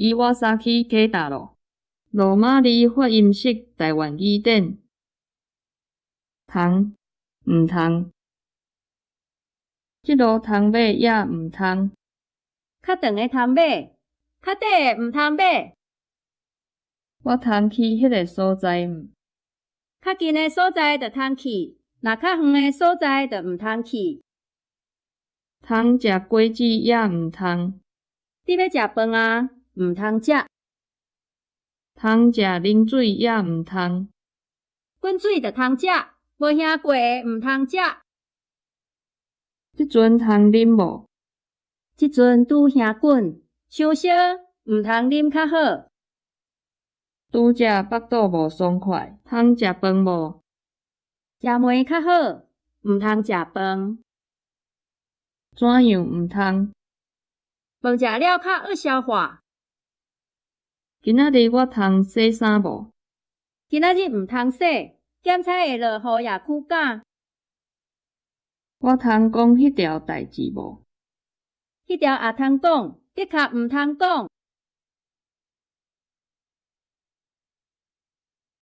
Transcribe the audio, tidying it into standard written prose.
伊瓦薩基抵達囉。羅馬字發音式臺灣語典。通，毋通。這路通買抑毋通？較長的通買，較短的毋通買。我通去彼个所在毋？較近的所在就通去，若較遠的所在就毋通去。通食果子抑毋通？你欲食飯啊？毋通食。通食冷水抑毋通？滾水就通食，無燃過的毋通食。這陣通啉無？這陣拄燃滾，傷燒，毋通啉較好。拄才腹肚無爽快，通食飯無？食糜較好，毋通食飯。怎樣毋通？飯食了較易消化。今仔日我通洗衫無？今仔日毋通洗，檢采會落雨也驅趕。我通講彼條代誌無？彼條也通講，的確毋通講。